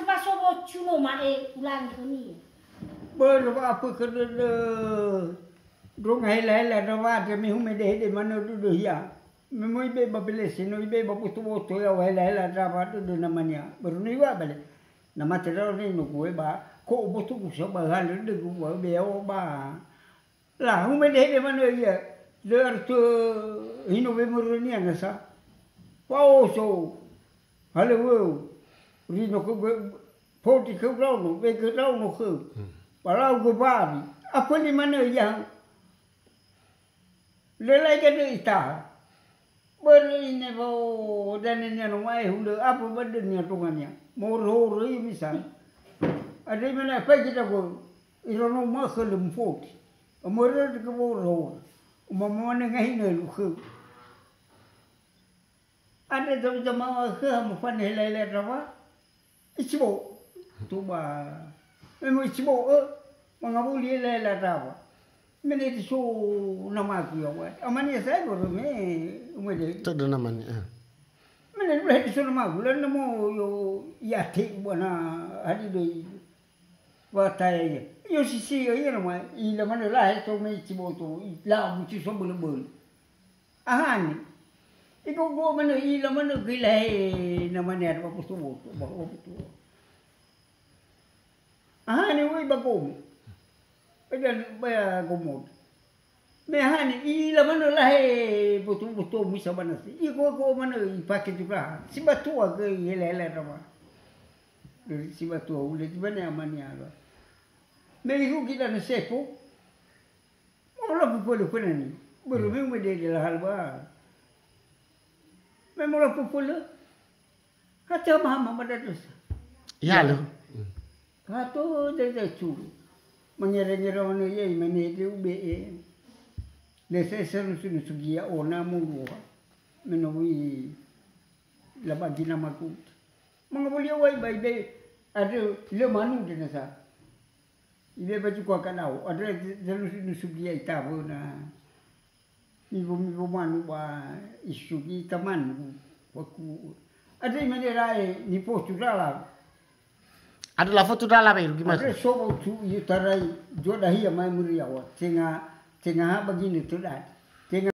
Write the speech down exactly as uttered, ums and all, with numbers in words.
Ba so wocu no ma'e ulangi khönia. Börö wa'afökhö dödö. Ndronga hela-hela ndra wandra me humedehede manö dödöhia. Me möi be ba belese, no ibe ba boto-boto ya wa hela-hela ndra wa dödö namania. Börö no iwa bale. Na mate ndra ne no goe ba ko boto gusa ba halö dödö wa be ya wa ba. La, humedehede manö ia, lö artö hino wemörönia nasa. Fa'oso, halöwöu, rino khö gö-, foti khö ndraono, wegö ndraono khö. Hmm. Ba lau göbawi, aföli manö ia. Lö laega döi itaha. Börö ine wa o danenia no ma'e hulö apa ba dönia tongania. Mohorö-horö ia misa. Ada imana apa kita go iranou ma'e khö lö mufoti. Amörö dögö mohorö-horö. Umamane ngahi nölu khö. Ada jama-jama khö ha mufane hela-hela rawa. Icibo. Tuba. Memo icibo, eh. Mangawuli ela-ela dawa. Mene di so namagu ya wa. Amani ya saya baru me umede. Tödö namani, eh. Mene dulu di so namagu. Lalu namo yo ya te buana hadi doi. Wa taya ya. Yo sisi ya ya nama. Ila mana lah to me icibo to. Ila buci so bele-bele. Ahani. Igogo manö ila manö göi lahe namane ada ba boto-boto, ba boto. Ahani woi ba gomo. Eda ba ya gomo. Me ahani ila manö lahe boto-boto misa banasi. Igogo manö ipake juga. Sibatua göi hela-hela rama. Dari sibatua ule di bane amani ala. Me irugi dan sepo. Mola pupulu kunani. Buru Hmm. minggu dia dia lahal ba. Memang pupulu. Kata mama pada dosa. Ya lo. Kato dede curu. Mengere-ngere ono ye mene de ube e. Lese seru sunu sugia ona mulua. Menowi labagi nama kut. Mengabuli awai bai be. Ada le manu de nasa. Ibe baju kua kadau, ada jalu nusugi ai tawö na. Mibo-mibo manu ba isugi tamanu, waku. Ada imane rae nipotu dala. Ada lafotu dala be, gimana? Ada sobo tu iutarai jua dahia mai meriawa. Tenga, tenga ha bagini tu dadi. Tenga